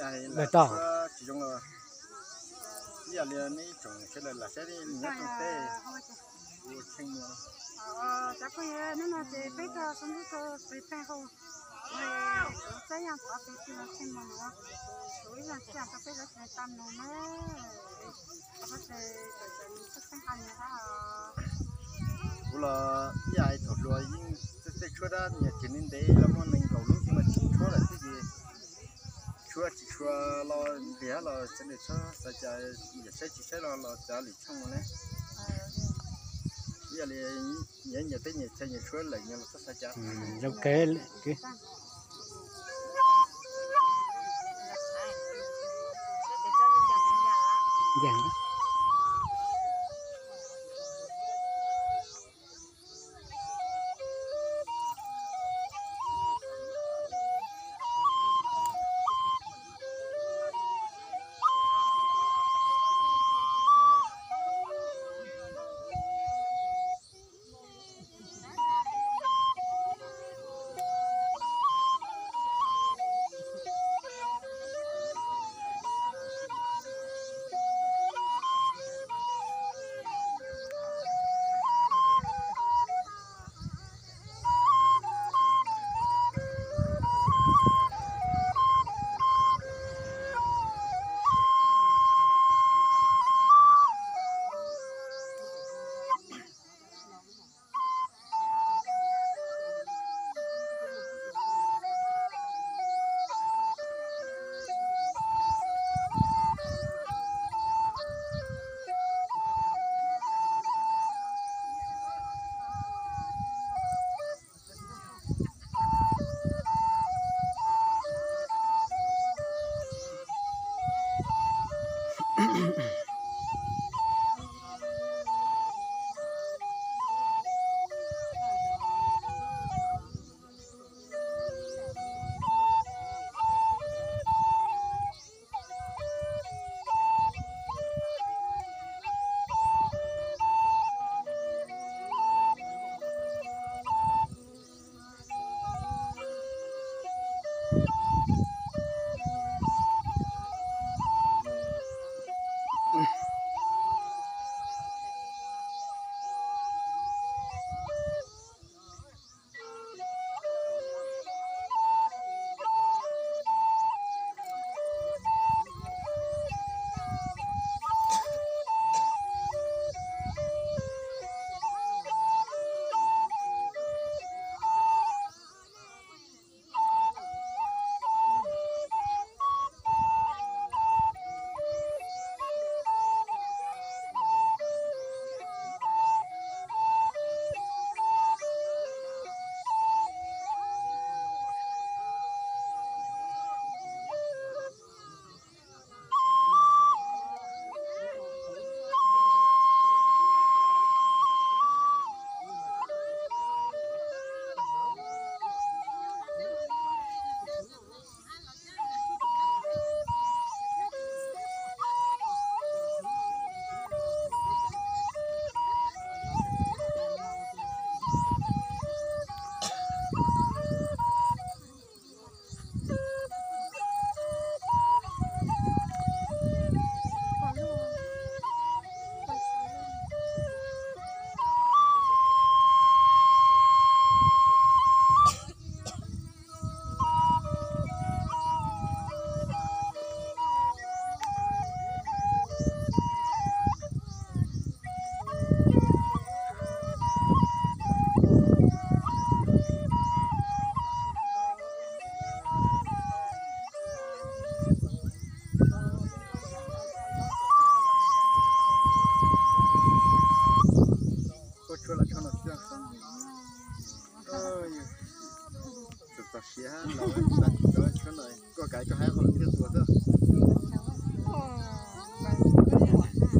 Lawm tau. Tsis zoo los ib yam li nej tsoom sawv daws lam saib nyob rau teb ua tsheej muag. Cov phooj ywg, hnub no ces peb tuaj sab ntuj rau peb pheej hauv, kuv Txhiaj Yaj thov peb tig los tsheej muag no, kuv ib leeg thiaj rau peb sawv daws tau mloog na. Thov peb sawv daws txhawb txhawb nqa nws dab. Kuv los ib yam thaum hluas yeej tej tshuab dab nyiam tsis ntev ntev los muaj nees nkaum lub xwb mas tsis tshuab lawm xwb ces tshuab tsis tshuab los nqis los sawv daws txhob xav cas, yam saib tsis saib los los cav lwm tsheej muag ne. Ib yam li nyias nyias teb nyias chaw nyias tshuab lawm nyias los txhob xav cas. Koj tshuab los tshuab no thiab. Txog siav los txog tshuab no, koj kav koj hais qhov lus thiaj tua xwb.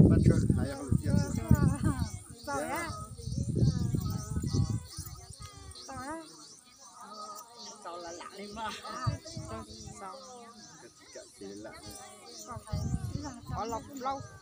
Pab tshuab hais qhov lus thiaj tua. Koj tsis kam ces lam. Qhov los plaub.